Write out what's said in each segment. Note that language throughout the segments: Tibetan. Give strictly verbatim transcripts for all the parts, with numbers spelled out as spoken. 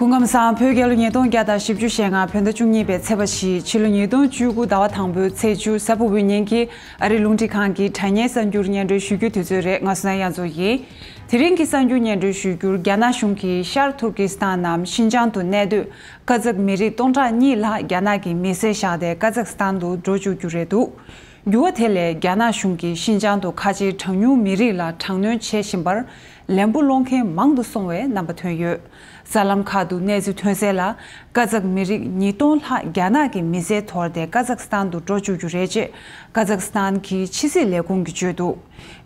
སྐུ་ཁམས་བཟང་། བོད་རྒྱལ་ལོ་ཉིས་སྟོང་བརྒྱ་དང་བཞི་བཅུ་ཞེ་ལྔ་བོད་ཟླ་བཅུ་གཉིས་པའི་ཚེས་པ་བཞི། ཕྱི་ལོ་ཉིས་སྟོང་བཅུ་དགུ་ཟླ་བ་དང་པོའི་ཚེས་བཅུ། གཟའ་ཕུར་བུའི་ཉིན་གྱི་ཨ་རིའི་རླུང་འཕྲིན་ཁང་གི་དྲ་བརྙན་གསར་འགྱུར་སྙན་སྒྲོན་ཞུ་རྒྱུའི་དུས་ཚོད་རེད། ང་བསོད་ནམས་དབྱངས་མཚོ་ཡིན། དེ་རིང་གི་གསར་འགྱུར་སྙན་སྒྲོན་ཞུ་རྒྱུར། རྒྱ་ནག་གཞུང་གིས་ཤར་ཐུར་ཀི་སི་ཐན་ནམ་ཤིན་ཅང་དུ་གནས་སྡོད་ཀ་ཛག་མི་རིགས་སྟོང་ཕྲག་གཉིས་ལྷག་རྒྱ་ནག་གི་མི་སེར་བཞག་སྟེ་ཀ་ཛག་སི་ཐན་དུ་འགྲོ་བཅུག་རྒྱུ་རེད་འདུག་འགྱུར་བ་དེ་ལས་རྒྱ་ནག་གཞུང་གིས་ཤིན་ཅང་དུ་ཁ་ཆེའི་གྲངས་ཉུང་མི་རིགས་ལ་དྲག་གནོན་བྱེད་བཞིན་པར་ལན་འབུ་སློང་མཁན་མང་དུ་སོང་བའི་རྣམ་པ་ཐོན་ཡོད། གསར་ལམ་ཁག་ཏུ་གནས་ཚུལ་ཐོན་གསལ་ལ། ཀ་ཛག་མི་རིགས་ཉིས་སྟོང་ལྷག་རྒྱ་ནག་གི་མི་སེར་དོར་ཏེ་ཀ་ཛག་སི་ཐན་དུ་འགྲོ་བཅུག་རྒྱུ་རེད་ཅེས་ཀ་ཛག་སི་ཐན་གྱི་ཕྱི་སྲིད་ལས་ཁུངས་ཀྱིས་བརྗོད་འདུག་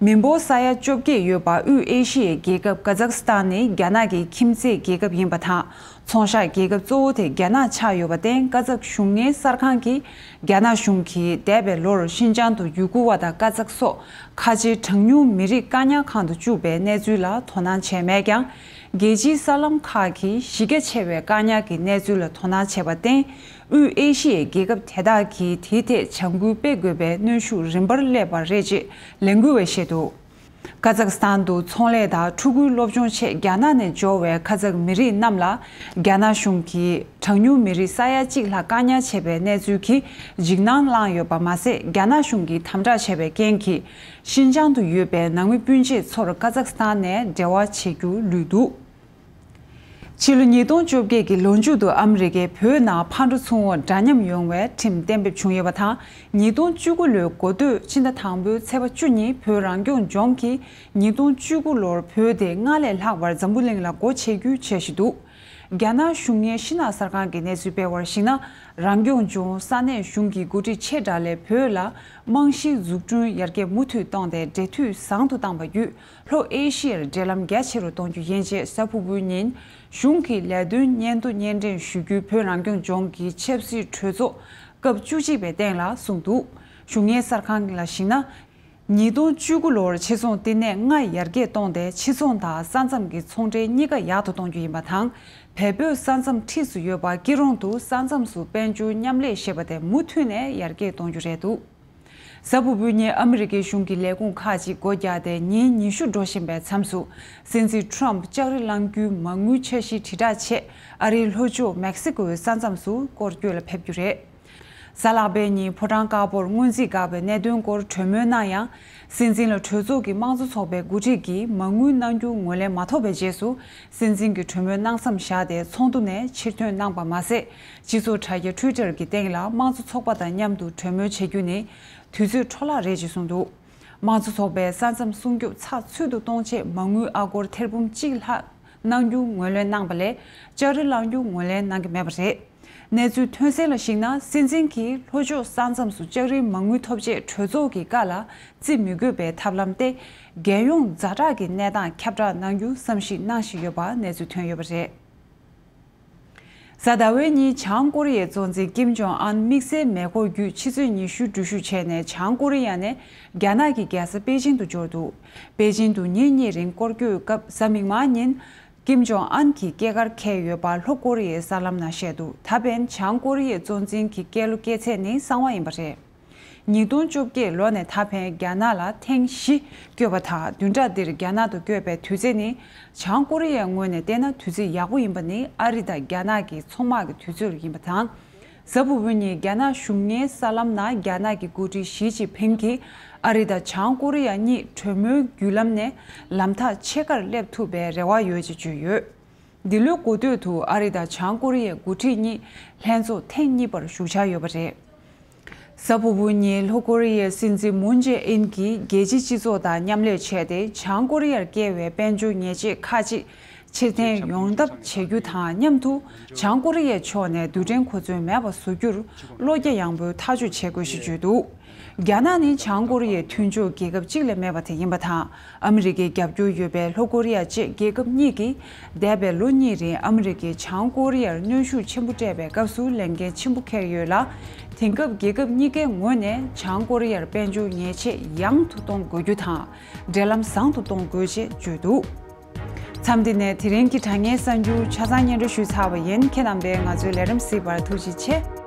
མི་འབོར་ས་ཡ་བཅོ་བརྒྱད་ཡོད་པ་དབུས་ཨེ་ཤི་ཡའི་རྒྱལ་ཁབ་ཀ་ཛག་སི་ཐན་ནི་རྒྱ་ནག་གི་ཁྱིམ་མཚེས་རྒྱལ་ཁབ་ཡིན་པ་དང་། ཚོང་ཤག་རྒྱལ་ཁབ་གཙོ་བོ་དེ་རྒྱ་ནག་ཆགས་ཡོད་པར་བརྟེན། ཀ་ཛག་གཞུང་གཉེར་གསར་ཁང་གིས་རྒྱ་ནག་གཞུང་གིས་འདས་པའི་ལོར་ཤིན་ཅང་དུ་ཡུ་གུར་བ་དང་ཀ་ཛག་སོགས་ཁ་ཆེའི་གྲངས་ཉུང་མི་རིགས་བཀག་ཉར་ཁང་དུ་བཅུག་པའི་གནས་ཚུལ་ལ་དོ་སྣང་བྱས་མེད་ཀྱང་། རྒྱལ་སྤྱིའི་གསར་ལམ་ཁག་གིས་གཞི་རྒྱ་ཆེ་བའི་བཀག་ཉར་གྱི་གནས་ཚུལ་ལ་དོ་སྣང་བྱས་པར་བརྟེན། དབུས་ཨེ་ཤི་ཡའི་རྒྱལ་ཁབ་དེ་དག་གིས་དེའི་ཐད་བྱ་འགུལ་སྤེལ་དགོས་པའི་གནོན་ཤུགས་རིམ་པར་སླེབས་པ་རེད་ཅེས་ལས་འགུལ་བས་བཤད་འདུག་ཀ་ཛག་སི་ཐན་དུ་ཚོང་ལས་དང་ཕྲུ་གུའི་སློབ་སྦྱོང་ཆེད་རྒྱ་ནག་ནས་འབྱོར་བའི་ཀ་ཛག་མི་རིགས་རྣམས་ལ། རྒྱ་ནག་གཞུང་གིས་གྲངས་ཉུང་མི་རིགས་ས་ཡ་གཅིག་ལྷག་བཀག་ཉར་བྱས་པའི་གནས་ཚུལ་གྱིས་འཇིགས་སྣང་བསླངས་ཡོད་པ་མ་ཟད། རྒྱ་ནག་གཞུང་གིས་དམ་དྲག་བྱས་པའི་རྐྱེན་གྱིས། ཤིན་ཅང་དུ་ཡོད་པའི་ནང་མི་སྤུན་མཆེད་ཚོར་ཀ་ཛག་སི་ཐན་ནས་འབྲེལ་བ་བྱེད་རྒྱུ་ལུས་འདུག་ཕྱི་ལོ་ཉིས་སྟོང་བཅོ་བརྒྱད་ཀྱི་ལོ་མཇུག་ཏུ་ཨ་མི་རི་ཀས་བོད་ནང་ཕར་འགྲོ་ཚུར་འོང་འདྲ་མཉམ་ཡོང་བའི་ཁྲིམས་གཏན་འབེབས་བྱུང་ཡོད་པ་དང་། ཉིས་སྟོང་བཅུ་དགུ་ལོའི་འགོ་སྟོད་ཕྱི་ཟླ་དང་པོའི་ཚེས་པ་བཅུ་ཉིན་བོད་རང་སྐྱོང་ལྗོངས་ཀྱིས་ཉིས་སྟོང་བཅུ་དགུ་ལོར་བོད་དེ་སྔར་ལས་ལྷག་པར་འཛམ་བུ་གླིང་ལ་སྒོ་ཕྱེ་རྒྱུའི་འཆར་གཞི་འདུག་རྒྱ་ནག་གཞུང་གཉེར་ཕྱི་ནང་གསར་ཁང་གིས་གནས་ཚུལ་སྤེལ་བར་གཞིགས་ན། རང་སྐྱོང་ལྗོངས་ས་གནས་གཞུང་གི་འགོ་ཁྲིད་ཆེ་དགྲ་ལས་བོད་ལ་རྨང་གཞིའི་འཛུགས་སྐྲུན་ཡར་རྒྱས་མུ་མཐུད་བཏང་སྟེ་འབྲེལ་མཐུད་བཟང་དུ་བཏང་བ་བརྒྱུད། ལྷོ་ཨེ་ཤི་ཡར་འབྲེལ་ལམ་རྒྱ་ཆེ་རུ་གཏོང་རྒྱུ་ཡིན་ཅེས་གཟའ་ཕུར་བུའི་ཉིན་གཞུང་གི་ལས་དོན་སྙན་ཐོ་སྙན་སྒྲོན་ཞུ་རྒྱུའི་བོད་རང་སྐྱོང་ལྗོངས་ཀྱི་ཆབ་སྲིད་གྲོས་ཚོགས་སྐབས་བཅུ་གཅིག་པའི་སྟེང་ལ་གསུངས་འདུག་གཞུང་གཉེར་གསར་ཁང་ལ་གཞིགས་ན། ཉིས་སྟོང་བཅུ་དགུ་ལོར་ཕྱིར་ཚོང་ལྟེ་གནས་ལྔ་ཡར་རྒྱས་བཏང་སྟེ། ཕྱིར་ཚོང་དང་ས་མཚམས་ཀྱི་ཚོང་འབྲེལ་གཉིས་ཀ་ཡག་ཏུ་གཏོང་རྒྱུ་ཡིན་པ་དང་། བལ་བོད་ས་མཚམས་འཁྲིས་སུ་ཡོད་པ་སྐྱིད་རོང་དུ་ས་མཚམས་སུ་དཔལ་འབྱོར་མཉམ་ལས་ཞེས་པ་དེ་མུ་མཐུད་ནས་ཡར་རྒྱས་གཏོང་རྒྱུ་རེད་འདུག་གཟའ་ཕུར་བུའི་ཉིན་ཨ་མི་རི་ཀའི་གཞུང་གི་ལས་ཁུངས་ཁག་ཅིག་སྒོ་རྒྱག་སྟེ། ཉིན་ཉི་ཤུ་འགྲོ་བཞིན་པའི་མཚམས་སུ། སྲིད་འཛིན་ཊརམ་ལྕགས་རི་བླང་རྒྱུའི་མ་དངུལ་འཆར་གཞིའི་དྲིལ་བསྒྲགས་ཆེད། ཨ་རིའི་ལྷོ་ཕྱོགས་མེག་སི་ཀོའི་ས་མཚམས་སུ་སྐོར་སྐྱོད་ལ་ཕེབས་རྒྱུ་རེད། གཟའ་ལྷག་པའི་ཉིན་ཕོ་བྲང་དཀར་པོར་སྔོན་རྩིས་འགག་པའི་གནད་དོན་སྐོར་གྲོས་མོལ་གནང་ཡང་། སྲིད་འཛིན་ལ་གྲོས་ཚོགས་ཀྱི་དམངས་གཙོ་ཚོགས་པའི་འགོ་ཁྲིད་ཀྱིས་མ་དངུལ་གནང་རྒྱུ་ངོས་ལེན་མ་ཐོབ་པའི་རྗེས་སུ། སྲིད་འཛིན་གྱིས་གྲོས་མོལ་གནང་མཚམས་བཞག་སྟེ་ཚོགས་འདུ་ནས་ཕྱིར་ཐོན་གནང་པ་མ་ཟད། སྤྱི་ཚོགས་དྲ་རྒྱ་ཊུའི་ཊར་གྱི་སྟེང་ལ་དམངས་གཙོ་ཚོགས་པ་དང་མཉམ་དུ་གྲོས་མོལ་བྱེད་རྒྱུ་ནི་དུས་ཚོད་འཕྲོ་བརླག་རེད་ཅེས་གསུངས་འདུག་དམངས་གཙོ་ཚོགས་པས་ས་མཚམས་སྲུང་སྐྱོབ་ཚགས་ཚུད་དུ་གཏོང་ཆེད་མ་དངུལ་ཨ་སྒོར་ཐེར་འབུམ་གཅིག་ལྷག་གནང་རྒྱུ་ངོས་ལེན་གནང་པ་ལས། ལྕགས་རི་བླང་རྒྱུ་ངོས་ལེན་གནང་གི་མེད་པ་རེད། གནས་ཚུལ་ཐོན་གསལ་ལ་གཞིགས་ན། སྲིད་འཛིན་གྱིས་ལྷོ་ཕྱོགས་ས་མཚམས་སུ་ལྕགས་རིའི་མ་དངུལ་ཐོབ་ཆེད་གྲོས་ཚོགས་ཀྱི་བཀའ་ལ་བརྩི་མི་དགོས་པའི་ཐབས་ལམ་སྟེ། རྒྱལ་ཡོངས་ཛ་དྲག་གི་གནས་སྟངས་ཁྱབ་བསྒྲགས་གནང་རྒྱུ་བསམ་གཞིག་གནང་བཞིན་ཡོད་པ་གནས་ཚུལ་ཐོན་ཡོད་པ་རེད། གཟའ་ཟླ་བའི་ཉིན་བྱང་ཀོ་རི་ཡའི་གཙོ་འཛིན་ཀིམ་ཇོང་ཨན་དམིགས་བསལ་མེ་འཁོར་བརྒྱུད་ཕྱི་ཚེས་ཉི་ཤུ་འགྲུལ་བཞུད་བྱས་ནས། བྱང་ཀོ་རི་ཡ་ནས་རྒྱ་ནག་གི་རྒྱལ་ས་པེ་ཅིང་དུ་འབྱོར་འདུག་པེ་ཅིང་དུ་ཉིན་གཉིས་རིང་སྐོར་སྐྱོད་སྐབས། གཟའ་མིག་དམར་ཉིན་ཀིམ་ཇོང་ཨན་གྱིས་སྐྱེས་སྐར་འཁེལ་ཡོད་པ་ལྷོ་ཀོ་རི་ཡའི་གསར་ལམ་ནང་བཤད་འདུག་ད་ཕན་བྱང་ཀོ་རི་ཡའི་གཙོ་འཛིན་གྱི་སྐྱེས་ལོ་སྐྱེས་ཚེས་ནི་གསང་བ་ཡིན་པ་རེད། ཉིས་སྟོང་བཅོ་བརྒྱད་ལོ་ནས་ད་ཕན་རྒྱ་ནག་ལ་ཐེངས་བཞི་བསྐྱོད་པ་དང་། བདུན་ཕྲག་འདིར་རྒྱ་ནག་ཏུ་བསྐྱོད་པའི་དུས་ཚོད་ནི་བྱང་ཀོ་རི་ཡའི་ངོས་ནས་བལྟས་ན་དུས་ཚོད་ཡག་པོ་ཡིན་པ་ནི་ཨ་རི་དང་རྒྱ་ནག་གི་ཚོང་དམག་གི་དུས་ཚོད་ཡིན་པ་དང་། གཟའ་ཕུར་བུ་ཉིན་རྒྱ་ནག་གཞུང་གཉེར་གསར་ལམ་ནང་རྒྱ་ནག་གི་འགོ་ཁྲིད་ཞི་ཅིན་ཕིང་གིས་ཨ་རི་དང་བྱང་ཀོ་རི་ཡ་གཉིས་གྲོས་མོལ་བརྒྱུད་ལམ་ནས་ལམ་ཐག་ཕྱེད་ཀར་སླེབས་ཐུབ་པའི་རེ་བ་ཡོད་ཅེས་བརྗོད་ཡོད། འདི་ལོའི་འགོ་སྟོད་དུ་ཨ་རི་དང་བྱང་ཀོ་རི་ཡའི་འགོ་ཁྲིད་གཉིས་ལྷན་ཚོགས་ཐེངས་གཉིས་པར་ཞུགས་འཆར་ཡོད་པ་རེད། གཟའ་ཕུར་བུ་ཉིན་ལྷོ་ཀོ་རི་ཡའི་སྲིད་འཛིན་མུན་ཇེ་ཨིན་གྱིས་རྒྱལ་སྤྱིའི་སྤྱི་ཚོགས་དང་མཉམ་ལས་བྱས་ཏེ། བྱང་ཀོ་རི་ཡར་བསྐྱལ་བའི་དཔལ་འབྱོར་ཉེས་ཆད་ཁག་ཅིག་ཕྱིར་འཐེན་ཡོང་ཐབས་བྱེད་རྒྱུ་དང་མཉམ་དུ། བྱང་ཀོ་རི་ཡའི་ཕྱོགས་ནས་རྡུལ་ཕྲན་གོ་མཚོན་མེད་པ་བཟོ་རྒྱུར་བློ་རྒྱ་ཡངས་པོས་ཐག་གཅོད་བྱེད་དགོས་ཞེས་བརྗོད་འདུག་རྒྱ་ནག་ནི་བྱང་ཀོ་རི་ཡའི་མཐུན་ཕྱོགས་རྒྱལ་ཁབ་གཅིག་ལས་མེད་པ་དེ་ཡིན་པ་དང་། ཨ་མི་རི་ཀའི་རྒྱབ་སྐྱོར་ཡོད་པའི་ལྷོ་ཀོ་རི་ཡ་བཅས་རྒྱལ་ཁབ་གཉིས་ཀྱིས་འདས་པའི་ལོ་གཉིས་རིང་ཨ་མི་རི་ཀས་བྱང་ཀོ་རི་ཡར་གནོན་ཤུགས་ཆེན་པོ་སྤྲད་པའི་སྐབས་སུ་ལས་འགན་ཆེན་པོ་འཁྱེར་ཡོད་ལ། དེང་སྐབས་རྒྱལ་ཁབ་གཉིས་ཀའི་ངོས་ནས་བྱང་ཀོ་རི་ཡར་དཔལ་འབྱོར་ཉེས་ཆད་ཡང་དུ་གཏོང་དགོས་རྒྱུ་དང་། འབྲེལ་ལམ་བཟང་དུ་གཏོང་དགོས་ཞེས་བརྗོད་འདུག་མཚམས་འདི་ནས་དེ་རིང་གི་དྲ་བརྙན་གསར་འགྱུར་ཆ་ཚང་སྙན་སྒྲོན་ཞུས་ཚར་བ་ཡིན། ཁྱེད་རྣམ་པས་ང་ཚོའི་ལས་རིམ་གཟིགས་པར་ཐུགས་རྗེ་ཆེ།